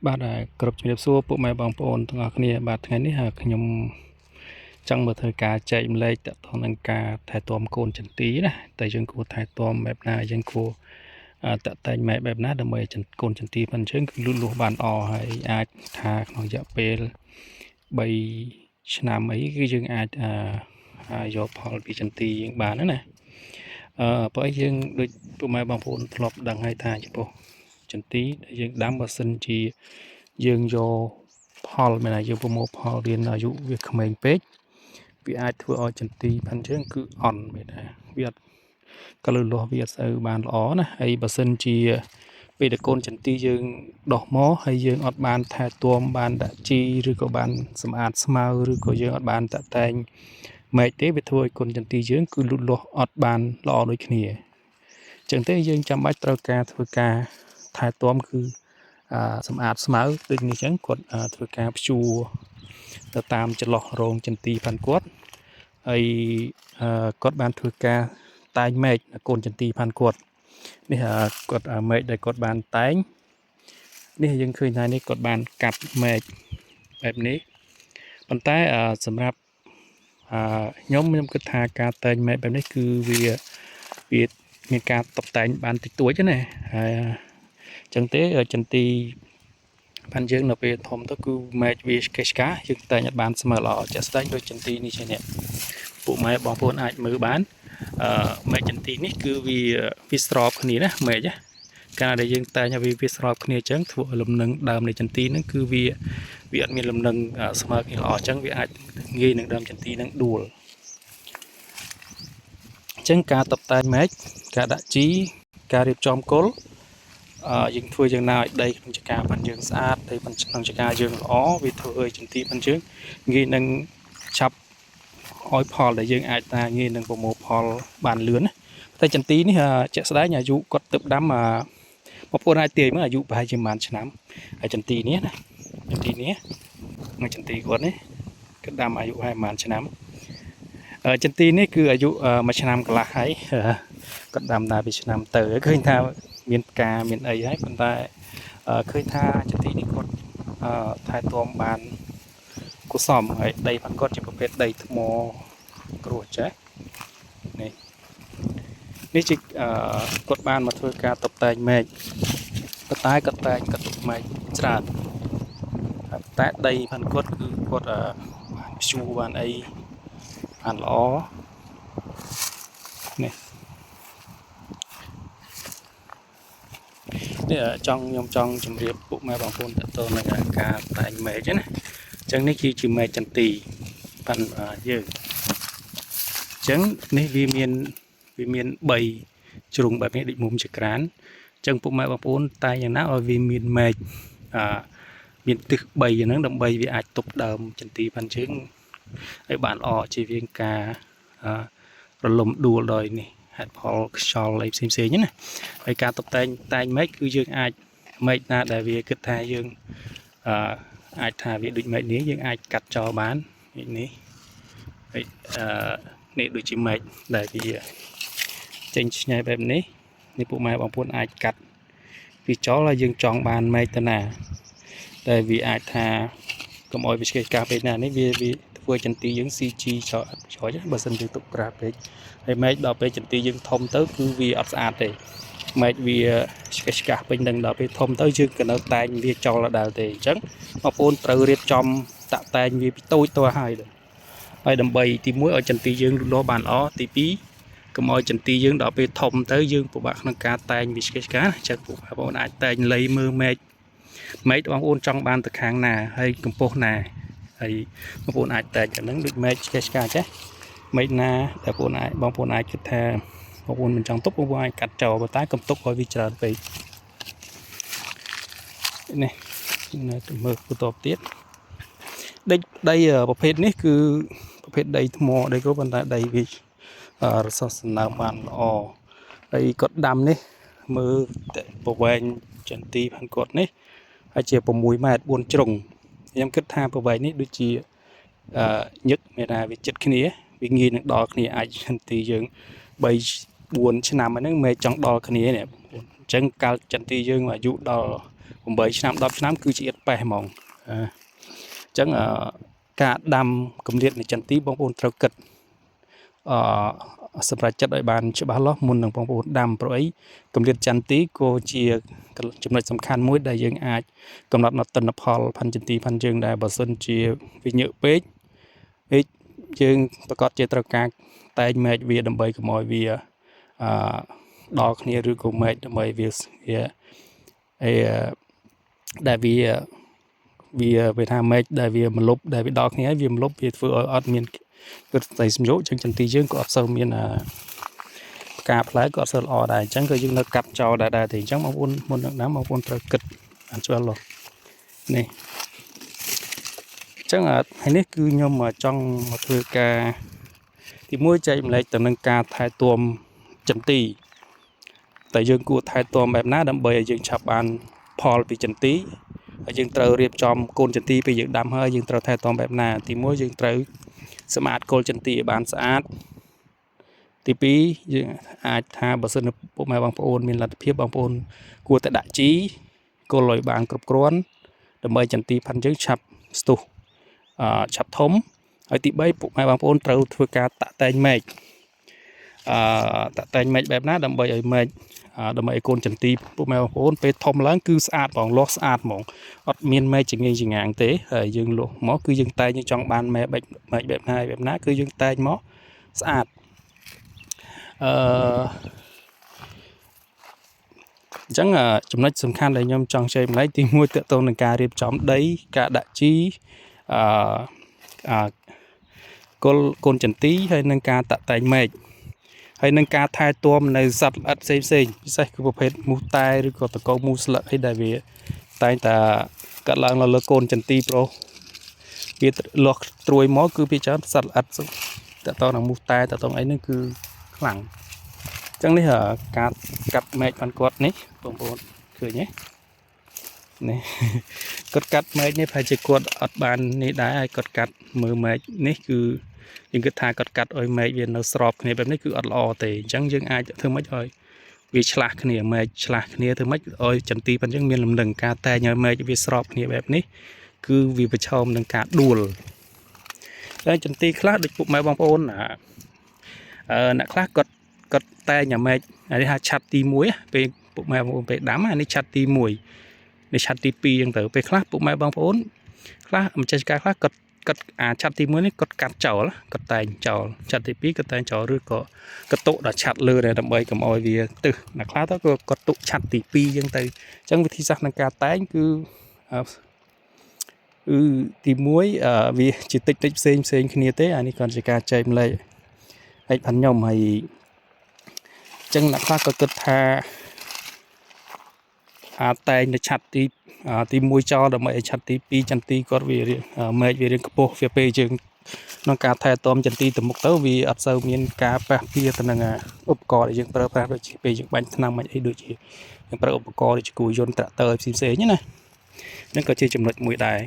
បាទគ្រប់ជំរាបសួរពុកម៉ែបងប្អូនទាំងអស់គ្នាបាទថ្ងៃនេះខ្ញុំចង់មកធ្វើការចែករំលែកទាក់ទងនឹងការថែទាំកូនចន្ទីណាតែយើងគួរថែទាំបែបណាយើងគួរតាក់តែងម៉ែបែបណាដើម្បីកូនចន្ទីប៉ុនជើងគឺលូតលាស់បានល្អហើយអាចថាក្នុងរយៈពេល3ឆ្នាំអីគឺយើងអាចយកផលពីចន្ទីយើងបានណាព្រោះអីយើងដូចពុកម៉ែបងប្អូនធ្លាប់ដឹងហើយថាចំពោះចន្ទីដែលយើងដាំបើសិនជាយើងយកផលមានថាយើងប្រមូលផលរៀនអាយុវាក្មេងពេកវាអាចធ្វើឲ្យចន្ទីផាន់ជើងគឺអន់មានថាវាអត់ក៏លូតលាស់វាអត់ស្អូវបានល្អណាហើយបើសិនជាពេលដែលកូនចន្ទីយើងដោះមកហើយយើងអត់បានថែទាំបានដាក់ជីឬក៏បានសម្អាតស្មៅឬក៏យើងអត់បានតាក់តែងមែកទេវាធ្វើឲ្យកូនចន្ទីយើងគឺលូតលាស់អត់បានល្អដូចគ្នាអញ្ចឹងទេយើងចាំបាច់ត្រូវការធ្វើការថែទាំគឺសម្អាតស្មៅដូចនេះអញ្ចឹងគាត់ធ្វើការភ្ជួរទៅតាមចន្លោះរងចន្ទីផាន់គាត់ហើយគាត់បានធ្វើការតែងមែកកូនចន្ទីផាន់គាត់នេះគាត់មែកដែលគាត់បានតែងនេះយើងឃើញថានេះគាត់បានកាត់មែកបែបនេះប៉ុន្តែសម្រាប់ខ្ញុំគិតថាការតែងមែកបែបនេះគឺវាមានការតុបតែងបានតិចតួចណាហើយអញ្ចឹងទេចន្ទីផាន់យើងនៅពេលធំទៅគឺមែកវាកេសកាយើងតែងឲ្យបានស្មើល្អជាក់ស្ដែងដូចចន្ទីនេះជានេះពួកម៉ែបងប្អូនអាចមើលបានមែកចន្ទីនេះគឺវាស្របគ្នាណាមែកណាកាលដែលយើងតែងឲ្យវាស្របគ្នាអញ្ចឹងធ្វើឲ្យលំនឹងដើមនៃចន្ទីហ្នឹងគឺវាអត់មានលំនឹងស្មើគ្នាល្អអញ្ចឹងវាអាចងាយនឹងដើមចន្ទីហ្នឹងដួលអញ្ចឹងការតុបតែងមែកការដាក់ជីការរៀបចំគល់យើងធ្វើយ៉ាងណាឲ្យដីក្នុងចការបានយើងស្អាតដីក្នុងចការយើងល្អវាធ្វើឲ្យចន្ទីបានយើងងាយនឹងឆាប់ឲ្យផលដែលយើងអាចថាងាយនឹងប្រមូលផលបានលឿនណាតែចន្ទីនេះជាក់ស្ដែងអាយុគាត់ទៅដាំបងប្អូនអាចទាយមើលអាយុប្រហែលជាប្រហែលឆ្នាំហើយចន្ទីនេះណាចន្ទីនេះមួយចន្ទីគាត់នេះគាត់ដាំអាយុប្រហែលប្រហែលឆ្នាំចន្ទីនេះគឺអាយុ1ឆ្នាំកន្លះហើយគាត់ដាំដល់ពីឆ្នាំទៅឃើញថាមានផ្កាមានអីហើយប៉ុន្តែឃើញថាចន្ទីនេះគាត់ថែទាំបានគួរសមហើយដីផងគាត់ជាប្រភេទដីថ្មក្រួសចេះនេះនេះជាគាត់បានមកធ្វើការតុបតែងមែកប៉ុន្តែគាត់តែងគាត់ទុកមែកច្រើនតែដីផងគាត់គឺគាត់បានព្យួរបានអីបានល្អនេះនេះចង់ខ្ញុំចង់ជម្រាបពុកម៉ែបងប្អូនតទៅនឹងការតែងមែកណាអញ្ចឹងនេះគឺជាមែកចន្ទីប៉ាន់យើងអញ្ចឹងនេះវាមាន3ជ្រុងបែបនេះដូចមុំចក្រានអញ្ចឹងពុកម៉ែបងប្អូនតែងយ៉ាងណាឲ្យវាមានមែកមានទិស3ហ្នឹងដើម្បីវាអាចទប់ដើមចន្ទីប៉ាន់ជើងឲ្យបានល្អជៀសវាងការរលំដួលដោយនេះហេតុផលខ្យល់អីផ្សេងផ្សេងណាហើយការតុបតែងតែងមែកគឺយើងអាចមែកណាដែលវាគិតថាយើងអាចថាវាដូចមែកនេះយើងអាចកាត់ចោលបាននេះហើយនេះដូចជាមែកដែលវាចេញឆ្ញែបែបនេះនេះពួកម៉ែបងប្អូនអាចកាត់វាចោលហើយយើងចង់បានមែកទៅណាដែលវាអាចថាកុំឲ្យវាឆ្កេះឆ្កាពេកណានេះវាធ្វើចន្ទីយើង CG ចោលចោលបើសិនយើងទុកក្រាស់ពេកហើយមែកដល់ពេលចន្ទីយើងធំទៅគឺវាអត់ស្អាតទេមែកវាឆ្កេះឆ្កាស់ពេញនឹងដល់ពេលធំទៅយើងក៏នៅតែងវាចោលដដែលទេអញ្ចឹងបងប្អូនត្រូវរៀបចំតាក់តែងវាពីតូចទៅហើយហើយដើម្បីទី1ឲ្យចន្ទីយើងលូតលាស់បានល្អទី2កុំឲ្យចន្ទីយើងដល់ពេលធំទៅយើងពិបាកក្នុងការតែងវាឆ្កេះឆ្កាស់អញ្ចឹងពួកបងប្អូនអាចតែងលៃមើលមែកមែកបងប្អូនចង់បានទៅខាងណាហើយកម្ពស់ណាហើយបងប្អូនអាចតែងអាហ្នឹងដូចមែកឆ្កេះឆ្កាស់ចេះមែកណាដែលបងប្អូនអាចបងប្អូនអាចគិតថាបងប្អូនមិនចង់ទុកបងប្អូនអាចកាត់ចោលប៉ុន្តែកុំទុកឲ្យវាច្រើនពេកនេះនៅទៅមើលបន្តទៀតដីប្រភេទនេះគឺប្រភេទដីថ្មដីគ្រុបប៉ុន្តែដីវារសសសើមបានល្អហើយគាត់ដាំនេះមើលតែប្រវែងចន្ទីផាន់គាត់នេះហើយជា6ម៉ែត្រ4ជ្រុងខ្ញុំគិតថាប្រវែងនេះដូចជាញឹកមានថាវាចិត្តគ្នាវាងាយនឹងដល់គ្នាអាចចន្ទីយើង3 4ឆ្នាំហ្នឹងមែនចង់ដល់គ្នានេះអញ្ចឹងកាលចន្ទីយើងអាយុដល់ 8ឆ្នាំ10ឆ្នាំគឺចៀតប៉េះហ្មងអញ្ចឹងការដាំកម្រិតនៃចន្ទីបងប្អូនត្រូវគិតអឺសម្រាប់ចិត្តឲ្យបានច្បាស់លាស់មុននឹងបងប្អូនដាំព្រោះអីកម្រិតចន្ទីក៏ជាចំណុចសំខាន់មួយដែលយើងអាចកំណត់នៅទិន្នផលផាន់ចន្ទីផាន់យើងដែរបើសិនជាវាញើកពេកពេកយើងប្រកាសជាត្រូវការតែងមែកវាដើម្បីកុំឲ្យវាអឺដល់គ្នាឬក៏មែកដើម្បីវាវាអីដែលវាវាវាថាមែកដែលវាមលុបដែលវាដល់គ្នាហើយវាមលុបវាធ្វើឲ្យអត់មានគិតស្ដីសំយោគចឹងចន្ទីយើងក៏អត់សូវមានផ្កាផ្លែក៏អត់សូវល្អដែរអញ្ចឹងក៏យើងនៅកាត់ចោលដែរដែរទេអញ្ចឹងបងប្អូនមុននឹងដាំបងប្អូនត្រូវគិតបានច្បាស់លាស់នេះអញ្ចឹងថ្ងៃនេះគឺខ្ញុំចង់មកធ្វើការទីមួយចែកម្លែកទៅនឹងការថែទាំចន្ទីតែយើងគួរថែទាំបែបណាដើម្បីឲ្យយើងឆាប់បានផលពីចន្ទីហើយយើងត្រូវរៀបចំកូនចន្ទីពេលយើងដាំហើយយើងត្រូវថែទាំបែបណាទីមួយយើងត្រូវសម្អាតគល់ចន្ទីឲ្យបានស្អាតទី2យើងអាចថាបើសិនពុកម៉ែបងប្អូនមានលទ្ធភាពបងប្អូនគួរតែដាក់ជីគល់ឲ្យបានគ្រប់គ្រាន់ដើម្បីចន្ទីផាន់យើងឆាប់ស្ទុះឆាប់ធំហើយទី3ពុកម៉ែបងប្អូនត្រូវធ្វើការតាក់តែងមែកអឺតាក់តែងមែកបែបណាដើម្បីឲ្យមែកដើម្បីឲ្យកូនចន្ទីពុកម៉ែបងប្អូនពេលធំឡើងគឺស្អាតហ្មងលាស់ស្អាតហ្មងអត់មានមែកចងេងចងាងទេហើយយើងលាស់មកគឺយើងតែងយើងចង់បានមែកបែបមែកបែបណាបែបណាគឺយើងតែងមកស្អាតអឺអញ្ចឹងចំណុចសំខាន់ដែលខ្ញុំចង់ចែកម្លែកទី1តកតងនឹងការរៀបចំដីការដាក់ជីអឺអាគល់កូនចន្ទីហើយនឹងការតាក់តែងមែកហើយនឹងការថែទាំនៅសត្វល្អិតផ្សេងផ្សេងពិសេសគឺប្រភេទមូសតែឬក៏តកោមូសស្លឹកអីដែលវាតែងតែកាត់ឡើងនៅលើកូនចន្ទីប្រុសវាលាស់ត្រួយមកគឺវាច្រើនសត្វល្អិតតកតងនឹងមូសតែតកតងអីហ្នឹងគឺខ្លាំងអញ្ចឹងនេះការកាត់មែកបានគាត់នេះបងប្អូនឃើញទេនេះគាត់កាត់មែកនេះប្រហែលជាគាត់អត់បាននេះដែរហើយគាត់កាត់មើលមែកនេះគឺយើងគិតថាគាត់កាត់ឲ្យមែកវានៅស្របគ្នាបែបនេះគឺអត់ល្អទេអញ្ចឹងយើងអាចធ្វើម៉េចឲ្យវាឆ្លាស់គ្នាមែកឆ្លាស់គ្នាធ្វើម៉េចឲ្យចន្ទីប៉ុណ្ណឹងមានលំនឹងការតែងឲ្យមែកវាស្របគ្នាបែបនេះគឺវាប្រឈមនឹងការដួលតែចន្ទីខ្លះដូចពុកម៉ែបងប្អូនអឺអ្នកខ្លះគាត់គាត់តែងអាមែកអានេះថាឆាត់ទី1ពេលពុកម៉ែបងប្អូនពេលដាំអានេះឆាត់ទី1នេះឆាត់ទី2អញ្ចឹងទៅពេលខ្លះពុកម៉ែបងប្អូនខ្លះម្ចាស់ការខ្លះគាត់គាត់អាឆាត់ទី1នេះគាត់កាត់ចោលគាត់តែងចោលឆាត់ទី2គាត់តែងចោលឬក៏កតុដល់ឆាត់លើដែរដើម្បីកុំឲ្យវាទឹះអ្នកខ្លះទៅក៏គាត់ទុកឆាត់ទី2អញ្ចឹងទៅអញ្ចឹងវិធីសាស្ត្រក្នុងការតែងគឺគឺទី1វាជាតិចតិចផ្សេងផ្សេងគ្នាទេអានេះគ្រាន់ជាការចែកម្លែកឯកផាន់ខ្ញុំហើយអញ្ចឹងអ្នកខ្លះក៏គិតថាអាតែងនៅឆាត់ទីទី1ចោលដើម្បីឲ្យឆាត់ទី2ចន្ទីគាត់វាមែកវារៀងខ្ពស់វាពេលយើងក្នុងការថែទាំចន្ទីទៅមុខទៅវាអត់សូវមានការប៉ះពាទៅនឹងឧបករណ៍ដែលយើងប្រើប្រាស់ដូចជាពេលយើងបាញ់ថ្នាំបាញ់អីដូចជាយើងប្រើឧបករណ៍ដូចជាគោយន្តត្រាក់ទ័រផ្សេងៗណាហ្នឹងក៏ជាចំណុចមួយដែរ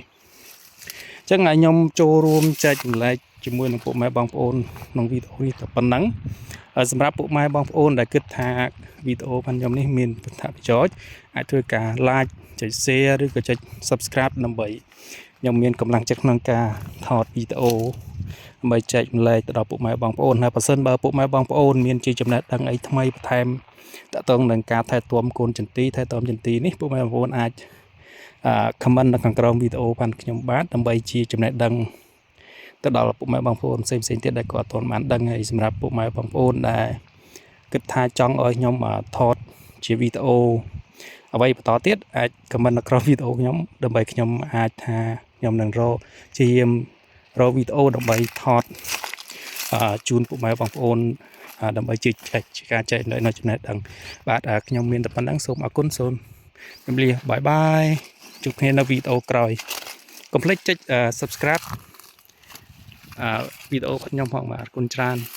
អញ្ចឹងឲ្យខ្ញុំចូលរួមចែកម្លែកជាមួយនឹងពុកម៉ែបងប្អូនក្នុងវីដេអូនេះតែប៉ុណ្ណឹងសម្រាប់ពុកម៉ែបងប្អូនដែលគិតថាវីដេអូផងខ្ញុំនេះមានប្រយោជន៍អាចធ្វើការ like ចុច share ឬក៏ចុច subscribe ដើម្បីខ្ញុំមានកម្លាំងចិត្តក្នុងការថតវីដេអូដើម្បីចែកម្លែកទៅដល់ពុកម៉ែបងប្អូនហើយបើសិនបើពុកម៉ែបងប្អូនមានជាចំណេះដឹងអីថ្មីបន្ថែមតាក់ទងនឹងការថែទាំកូនចន្ទីថែទាំចន្ទីនេះពុកម៉ែបងប្អូនអាចអឺ comment នៅខាងក្រោមវីដេអូបានខ្ញុំបាទដើម្បីជាចំណេះដឹងទៅដល់ពុកម៉ែបងប្អូនផ្សេងផ្សេងទៀតដែលគាត់អត់ទាន់បានដឹងហើយសម្រាប់ពុកម៉ែបងប្អូនដែលគិតថាចង់ឲ្យខ្ញុំថតជាវីដេអូអ្វីបន្តទៀតអាច comment នៅក្រោមវីដេអូខ្ញុំដើម្បីខ្ញុំអាចថាខ្ញុំនឹងរកព្យាយាមរកវីដេអូដើម្បីថតជូនពុកម៉ែបងប្អូនដើម្បីជាការចែករំលែកនៅចំណេះដឹងបាទខ្ញុំមានតែប៉ុណ្្នឹងសូមអរគុណសូមជម្រាបលា bye bye ជួបគ្នានៅវីដេអូក្រោយកុំភ្លេចចុច subscribe វីដេអូខ្ញុំផងបាទអរគុណច្រើន។